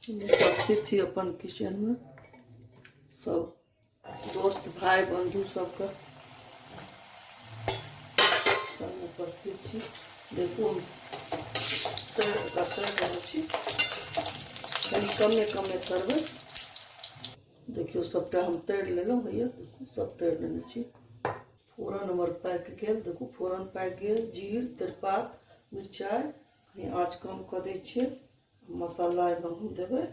उपस्थित छी अपन किचनमे सब दोस्त भाय बन्धु सबके संग उपस्थित छी। देखू, हम तर तर रहल छी, कनि कमे कमे तरबै। देखियौ, सबटा हम तरि लेलहुँ। भैया, देखू, सब तरि लेने छी। फोरन हमर पाकि गेल। देखू, फोरन पाकि गेल, जीर, तेजपात, मिरचाइ। कनि आँच कम कऽ दै छियै। मसाला एहिमे हम देबै।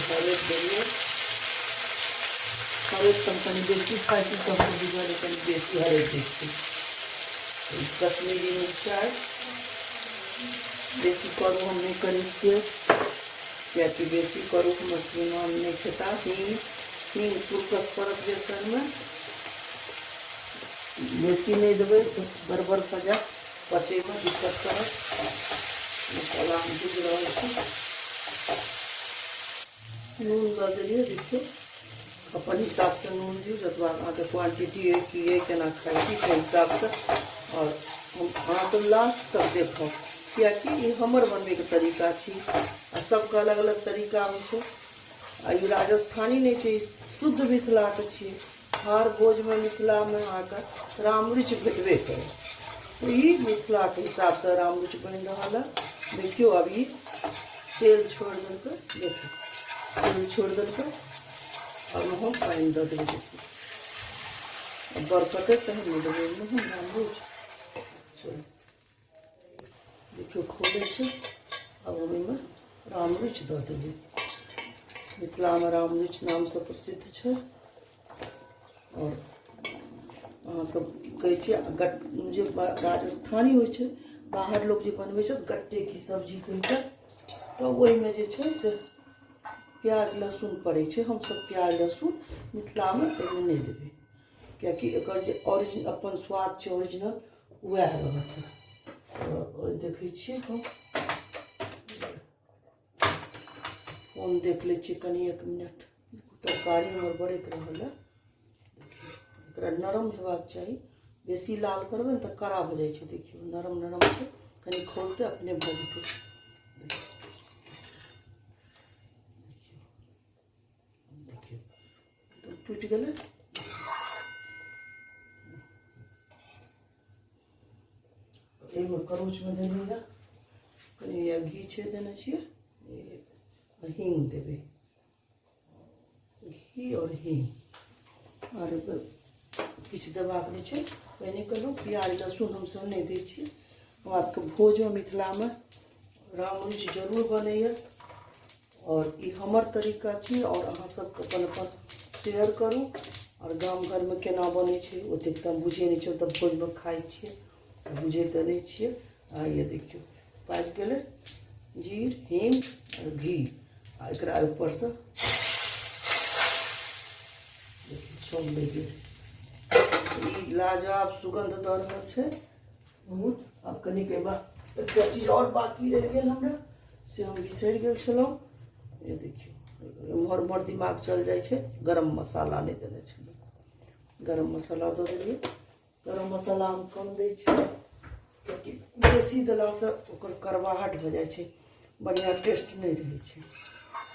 हरैद देलियै। हरैद तऽ हम कनि बेसी खाइ छी, तऽ हम बुझल कनि बेसी हरैद दै छी। कश्मीरी मिरचाइ बेसी करू हम नहि करै छियै, किएकि बेसी करू हमर श्रीमान नहि खेता। हींग, हींग पुरकस पड़त बेसनमे। बेसी नहि देबै तऽ गड़बड़ भऽ जायत, पचैमे दिक्कत करत। मसाला हम भुजि रहल छी। नून दऽ देलियै। देखियौ, अपन हिसाबसँ नून दियौ, जतबा अहाँके क्वान्टिटी अइ, की अइ, केना खाइ छी, ताहि हिसाबसँ। आओर हम अहाँके लास्ट तक देखब, किएकि ई हमर बनबैके तरीका छी आ सबके अलग अलग तरीका होइ छै। आ ई राजस्थानी नहि छै, ई शुद्ध मिथिलाके छियै। हर भोजमे मिथिलामे अहाँके रामरुचि भेटबे करत, तऽ ई मिथिलाके हिसाबसँ रामरुचि बनि रहल है। देखियौ, आब ई तेल छोड़ि देलकै। देखियौ, तेल छोड़ि देलकै। आब हम पानि दऽ देबै। देखियौ, बरकतै तहन ने देबै ओहिमे हम रामरुचि। चलू, देखियौ, खोलै छै। आब हम एहिमे रामरुचि दऽ देबै। मिथिलामे रामरुचि नामसँ प्रसिद्ध छै। आओर अहाँसभ कहै छियै गट जे राजस्थानी होइ छै, बाहर लोक जे बनबै छै गट्टे की सब्जी कहि कऽ, तऽ ओहिमे जे छै से प्याज लहसुन पड़ै छै। हमसभ प्याज लहसुन मिथिलामे एहिमे नहि देबै, किएकि एकर जे ओरिजिन अपन स्वाद छै, ओरिजिनल वएह रहत। तऽ देखै छियै, हम फोन देख लै छियै कनि एक मिनट। तरकारी हमर बरकि रहल है। देखियौ, एकरा नरम हेबाक चाही। बेसी लाल करबै ने तऽ कड़ा भऽ जाइ छै। देखियौ, नरम नरम छै। कनि खौलतै, अपने भऽ जेतै। देखियौ, टूटि गेलै। एहिमे करौचमे देलियै रहए कनि घी छै, देने छियै। हींग देबै, घी आओर हींग। आर किछु देबाक नहि छै। पहिने कहलहुँ, प्याज लहसुन हमसभ नहि दै छियै। हमरा सबके भोजमे मिथिलामे रामरुचि जरूर बनैए आओर ई हमर तरीका छी। आओर अहाँ सबके अपन अपन शेयर करू। आओर गाम घरमे केना बनै छै, ओतेक तऽ हम बुझै नहि छियै। तऽ भोजमे खाइ छियै, बुझै तऽ नहि छियै। आ ये देखियौ, पाकि गेलै। जीर, हींग आओर घी आ एकरा ऊपरसँ सब लागि गेल। ई लाजवाब सुगन्ध दऽ रहल छै बहुत। आब कनिक एहिमे एकटा चीज आओर बाँकी रहि गेल हमरा, से हम बिसरि गेल छलहुँ। ये देखियौ, एम्हर ओम्हर दिमाग चल जाइ छै। गरम मसाला नहि देने छलियै, गरम मसाला दऽ देलियै। गरम मसाला हम कम दै छियै, कियाकि बेसी देलासँ ओकर कड़वाहट भऽ जाइ छै, बढ़िआँ टेस्ट नहि रहै छै।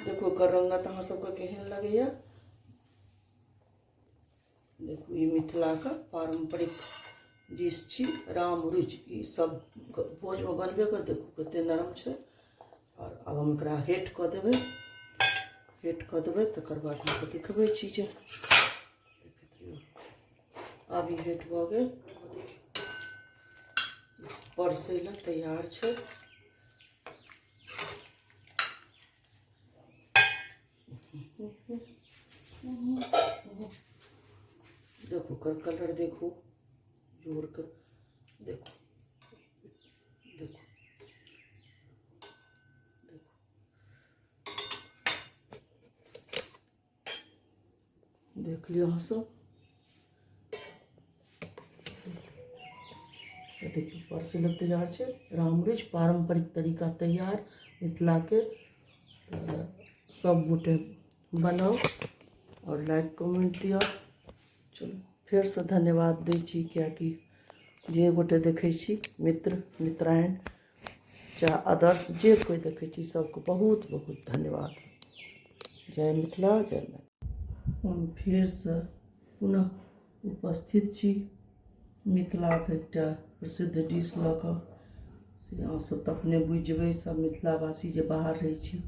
देखू, ओकर रङ्गत अहाँ सबके केहन लगैए। देखू, ई मिथिलाके पारम्परिक डिश छी रामरुचि। ई सब भोजमे बनबे कर। देखू, कते नरम छै। आओर आब हम एकरा हेट कऽ देबै। हेट कऽ देबै, तकर बाद अहाँके देखबै छी जे आब ई हेट भऽ गेल, परसै लए तैयार छै। देखू, ओकर कलर देखू, जोड़ कऽ देखू, देखू, देखू, देख लिअ अहाँ सब। देखियौ, परसै लए तैयार छै रामरुचि, पारम्परिक तरीका तैयार मिथिलाके। तऽ सब गोटे बनाउ आओर लाइक कमेन्ट दिअ। चलू फेरसँ धन्यवाद दै छी, किएकि जे गोटे देखै छी, मित्र मित्रायन चाहे अदर्स जे कोइ देखै छी, सबके बहुत बहुत धन्यवाद। जय मिथिला, जय मैथिली। हम फेरसँ पुनः उपस्थित छी मिथिलाके एकटा प्रसिद्ध डिश लऽ कऽ। से अहाँसभ तऽ अपने बुझि जेबै, सभ मिथिलावासी जे बाहर रहै छी,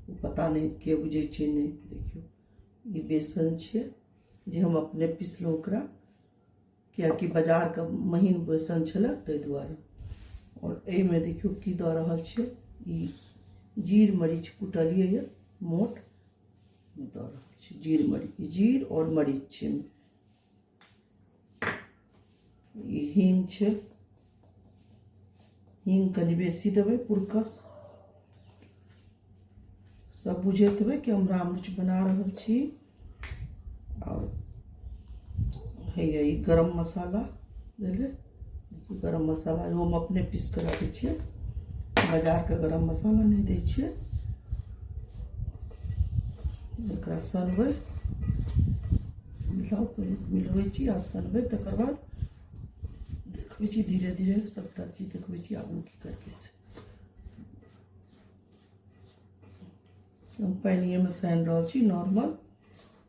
ओ पता नहि के बुझै छै नहि। देखियौ, ई बेसन छियै जे हम अपने पिसलहुँ ओकरा, किएकि बाजारके महीन बेसन छलए ताहि दुआरे। आओर एहिमे देखियौ की दऽ रहल छियै। ई जीर मरीच कुटलियै यऽ, मोट दऽ रहल छी। जीर मरीच, जीर आओर मरीच छै। ई हींग छै, हींग कनि बेसी देबै। पुरकस सब बुझैत हेबै कि हम रामरुच बना रहल छी। आओर हैया ई गरम मसाला भेलै। गरम मसाला इहो हम अपने पीस कऽ रखै छियै, बाजारके गरम मसाला नहि दै छियै। एकरा सनबै, मिलाउ, मिलबै छी आ सनबै, तकर बाद देखबै छी। धीरे धीरे सभटा चीज देखबै छी आगू की करबै से। हम पानिएमे सानि रहल छी। नॉर्मल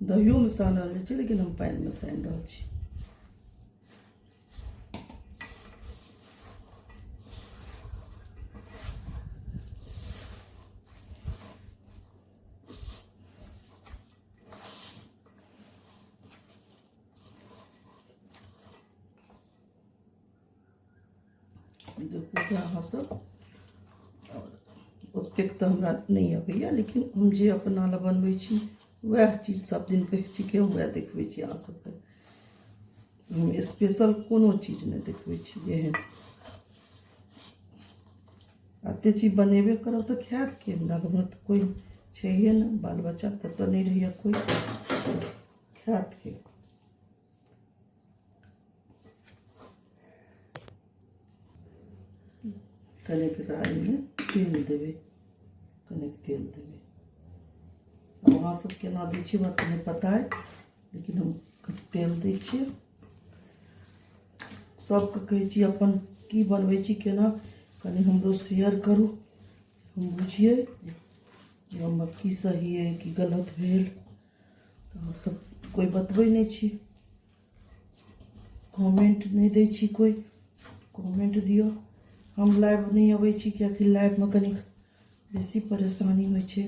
दहियोमे सानल जाइ छै, लेकिन हम पानिमे सानि रहल छी। देखू अहाँसभ, आओर ओतेक तऽ हमरा नहि अबैए, लेकिन हम जे अपना लए बनबै छी वएह चीज सब दिन कहै छी कि हम वएह देखबै छी अहाँ सबके। हम स्पेशल कोनो चीज नहि देखबै छी एहन। एते चीज बनेबे करब तऽ खायत के? हमरा घरमे तऽ कोइ छैहे नहि, बाल बच्चा तऽ नहि रहैए कोइ, खायत के? कनिक एकरा एहिमे तेल देबै, कनिक तेल देबै। आब अहाँ सब केना दै छियै हमरा तऽ नहि पता अइ, लेकिन हम तेल दै छियै। सबके कहै छी अपन की बनबै छी केना, कनि हमरो शेयर करू, हम बुझियै जे हमर की सही अइ की गलत भेल। तऽ अहाँ सब कोइ बतबै नहि छी, कमेंट नहि दै छी कोइ, कमेंट दियौ। हम लाइव नहि अबै छी, किएकि लाइवमे कनि बेसी परेशानी होइ छै,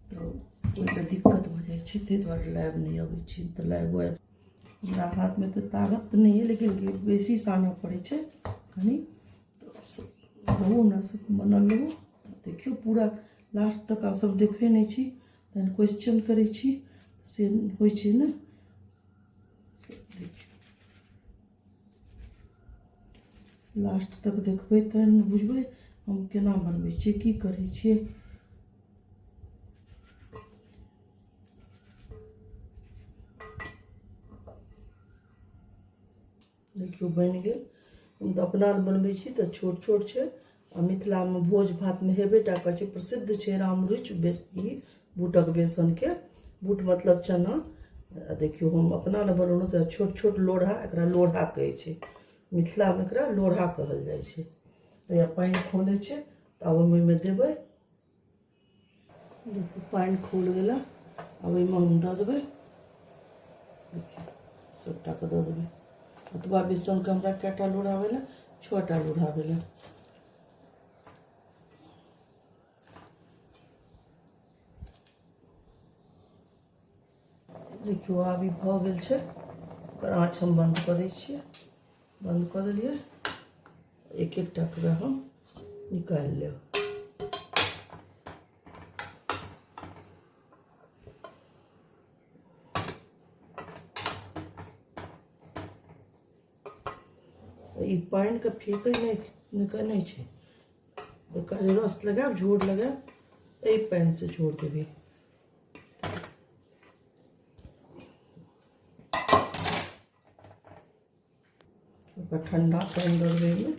तऽ ओहिमे दिक्कत भऽ जाइ छै, ताहि दुआरे लाइव नहि अबै छी। तऽ लाइव आबि हमरा हाथमे तऽ ताकत नहि अइ, लेकिन बेसी सानऽ पड़ै छै कनि। तऽ रहू, हमरा सबके बनल रहू। देखियौ पूरा लास्ट तक, अहाँ सब देखै नहि छी, तहन क्वेश्चन करै छी, से होइ छै ने। देखियौ, लास्ट तक देखबै तहन ने बुझबै हम केना बनबै छियै, की करै छियै। देखियौ, बनि गेल। हम तऽ अपना बनबै छी तऽ छोट छोट छै, आ मिथिलामे भोज भातमे हेबे टा करै छै, प्रसिद्ध छै रामरुचि बेसी बूटक बेसनके, बूट मतलब चना। आ देखियौ, हम अपना ने बनेलहुँ तऽ छोट छोट लोढ़ा, एकरा लोढ़ा कहै छै मिथिलामे, एकरा लोढ़ा कहल जाइ छै। तऽ पानि खौलै छै, तऽ आब हम ओहिमे देबै। देखू, पानि खौल गेलै, आब ओहिमे हम दऽ देबै। देखियौ, सभटाके दऽ देबै। ओतबा बेसनके हमरा कएटा लोढ़ा भेलै? 6टा लोढ़ा भेलै। देखियौ, आब ई भऽ गेल छै। ओकर आँच हम बन्द कऽ दै छियै। बन्द कऽ देलियै। एक एकटा कऽ हम निकालि लेब। ई पानिके फेकै नहि नहि छै। ओकर जे रस लगायब, झोर लगायब, एहि पानिसँ झोर देबै। ओकरा ठण्डा पानि दऽ देबै ओहिमे।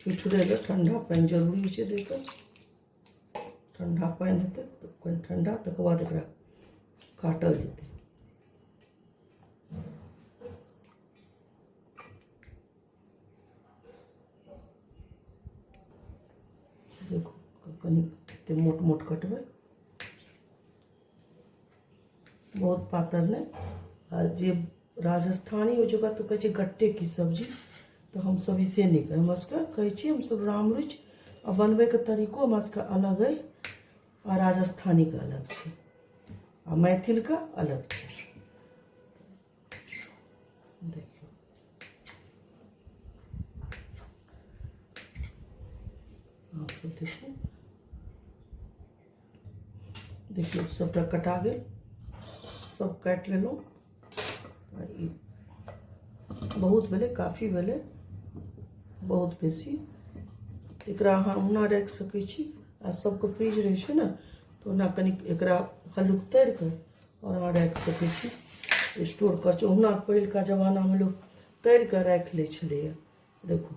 ठिठुरै लए ठण्डा पानि जरूरी छै दैके। ठण्डा पानि हेतै तऽ कनि ठण्डा, तकर बाद एकरा काटल जेतै। देखू, कनि एते मोट मोट कटबै, बहुत पातर नहि। आ जे राजस्थानी होइ छै, ओकरा तऽ कहै छै गट्टे की सब्जी, तऽ हमसभ ई से नहि कहै, हमरा सबके कहै छियै हमसभ रामरुचि। आ बनबैके तरीको हमरा सबके अलग अइ आ राजस्थानीके अलग छै आ मैथिलके अलग छै। देखियौ, अहाँ सब देखू। देखियौ, सबटा कटा गेल, सब काटि लेलहुँ। ई बहुत भेलै, काफी भेलै, बहुत बेसी। एकरा अहाँ ओहुना राखि सकै छी। आब सबके फ्रिज रहै छै ने, तऽ ओना कनि एकरा हल्लुक तरि कऽ आओर अहाँ राखि सकै छी, स्टोर कर छै। ओहुना पहिलुका जमानामे लोक तरि कऽ राखि लै छलैए। देखू।